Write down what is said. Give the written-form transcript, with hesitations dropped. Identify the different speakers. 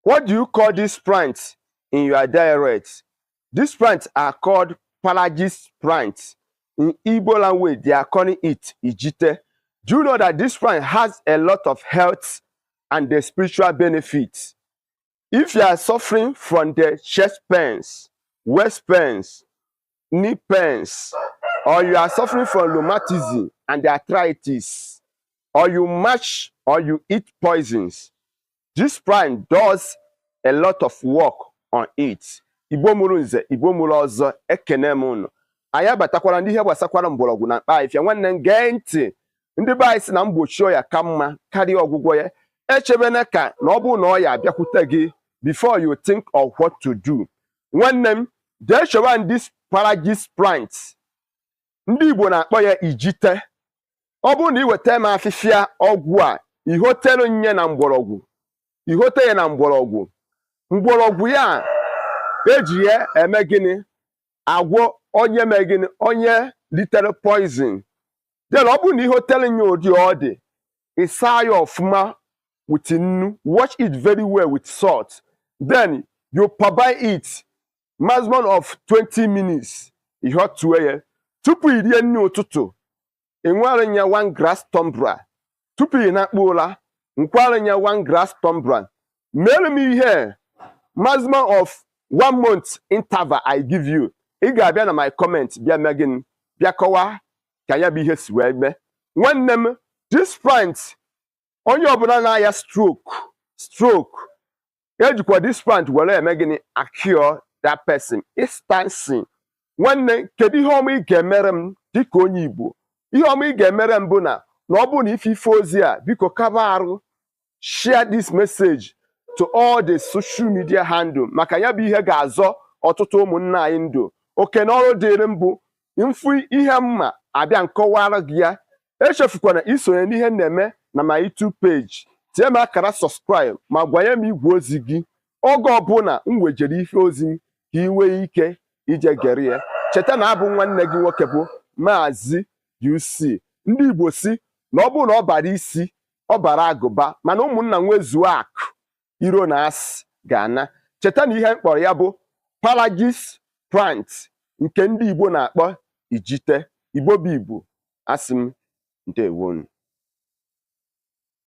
Speaker 1: What do you call this plant in your dialect? These plants are called Paragis plant. In Igbo language, they are calling it Ijite. Do you know that this plant has a lot of health and the spiritual benefits? If you are suffering from the chest pains, waist pains, knee pains, or you are suffering from rheumatism and arthritis, or you match or you eat poisons, this plant does a lot of work on it. Igbo mụrụ nze, Igbo mụrụ ọzọ, ekene m unu. Anyị abatakwara ndị ihe gbasakwara mgbọrọgwụ na mkpa ahịfịa. Nwanne m, gee ntị. Ndị be anyị sị na mgbochi ọya ka mma karịa ọgwụgwọ ya. Echebena ka na ọ bụrụ na ọya abịakwute gị before you think of what to do. Nwanne m, jee chọwa this Paragis plant. Ndị Igbo na-akpọ ya ijite. Ọ bụrụ na ị weta m afịfịa ọgwụ a, ihotelu nye na mgbọrọgwụ, ihote ya na mgbọrọgwụ. Mgbọrọgwụ ya eji ya eme gịnị? Agwọ onye mee gịnị? Onye litere poison. Then ọ bụrụ na ihotelu nye ụdị ọ dị, ịsa ya ọfụma with nnu, wash it very well with salt, then you parboil it maximum of 20 minutes. Ihotue ya tupu i rie nri ụtụtụ. Ị nwere nye one glass tumbler tupu ị na-akpụ ụra, nkwara nye one glass tumbler. Mere m ihe maximum of one month interval I give you. Ị ga-abịa na my comment, bịa mee gịnị? Bịa kọwaa ka ya bụ ihe si wee mee. Nwanne m, this plant, onye ọbụla na-aya stroke, ejikwa this plant were eme gịnị? A-cure that person instantly. Nwanne, kedu ihe ọma ị ga-emere m dịka onye Igbo? Ihe ọma ị ga-emere m bụ na ọ bụrụ na ife ife ozi a, biko kaba arụ share this message to all the social media handle, maka ya bụ ihe ga-azọ ọtụtụ ụmụnna anyị ndụ. Oke na ọrụ dịrị mbụ mfu ihe mma abịa nkọwara gị ya. Echefukwana isonye n'ihe m na-eme na my YouTube page. Tie m akara subscribe ma gwanye m igwe ozi gị oge ọbụla m wejere ife ozi m, ka ị nwee ike ije gere ya. Cheta na abụ nwanne gị nwoke bụ Maazị UC. Ndị Igbo si na ọ bụrụ na ọ bara isi, ọ bara agụba, mana ụmụnna nwezuo akụ iro na asị ga-ana. Cheta na ihe m kpọrọ ya bụ Paragis plant, nke ndị Igbo na-akpọ ijite. Igbo bụ Igbo, asị m ndewonu.